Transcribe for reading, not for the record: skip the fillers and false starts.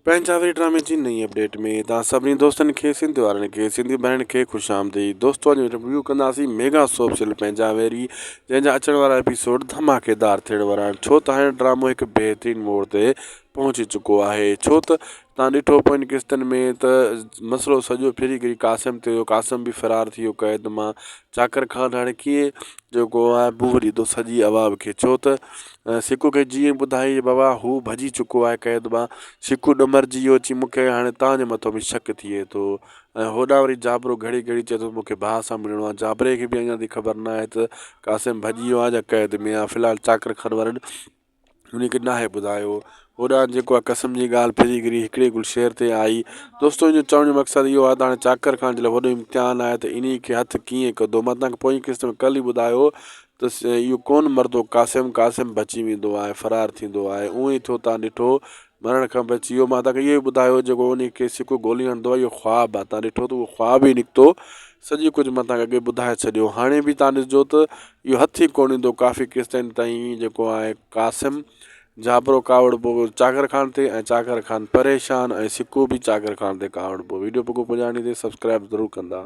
پنهنجا وري ڊرامي جي نئين اپڊيٽ ۾ توهان سڀني دوستن کي سنڌ وارن کي سنڌي ڀائرن کي خوش آمديد دوستو اڄ ريويو ڪنداسين ميگا سوپ سيريل پنهنجا ويري جنهن جا اچڻ وارا ايپيسوڊ ڌماڪيدار ٿيڻ وارا آهن ڇو ته هاڻي ڊرامو هڪ بهترين موڙ تي پهچي چڪو آهي ڇو ته تان ڏٺو پوين قسطن ۾ ته مسئلو سڄو ڦري گهري قاسم تي هيو قاسم به فرار ٿي ويو قيد مان چاڪر خان هاڻي ڪيئن جيڪو آهي منهن ڏيندو سڄي عوام کي ڇو ته سڪو کي جيئن ٻڌائي بابا هو ڀڄي چڪو آهي قيد مان سڪو ڏمرجي ويو چي مون کي هاڻي تان جي مٿو به شڪ ٿئي ٿو ۽ هوڏانهن وري جابرو گهڙي گهڙي چئي ٿو مون کي ڀاء سان ملڻو آهي جابري کي به اڃا تائين خبر نه آهي ته قاسم ڀڄي ويو آهي يا قيد ۾ آهي في الحال چاڪر خان وارن ان کي ناهي ٻڌايو. هوڏانهن جيڪو آهي قسم جي ڳالهه ڦري گهري هڪڙي گل شعر تي آئي. دوستو ان جو چوڻ جو مقصد اهو آهي ته هاڻي چاڪر خان جي لاء وڏو امتحان آهي ته انهي کي هٿ ڪيئن ڪندو. مان توهان کي پوئين قسط ۾ ڪلهه ئي ٻڌايو ته اهو ڪونه مرندو قاسم، قاسم بچي ويندو آهي فرار ٿيندو آهي. اونئن ئي ٿيو توهان ڏٺو مرڻ کان بچي ويو. مان توهان کي اهو ئي ٻڌايو جيڪو انهي کي سڪو گولي هڻندو آهي اهو خواب آهي. توهان ڏٺو ته اهو خواب ئي نڪتو. سڄي ڪجهه مان توهان کي اڳي ٻڌائي ڇڏيو. هاڻي به توهان ڏسجو ته اهو هٿ ئي ڪونه ايندو ڪافي قسطن تائين جيڪو آهي قاسم جابرو ڪاوڙبو چاڪر خان تي ۽ چاڪر خان پريشان ۽ سڪو به چاڪر خان تي ڪاوڙبو ويڊيو پڳو پڄاڻي تي سبسڪرائب ضرور ڪندا.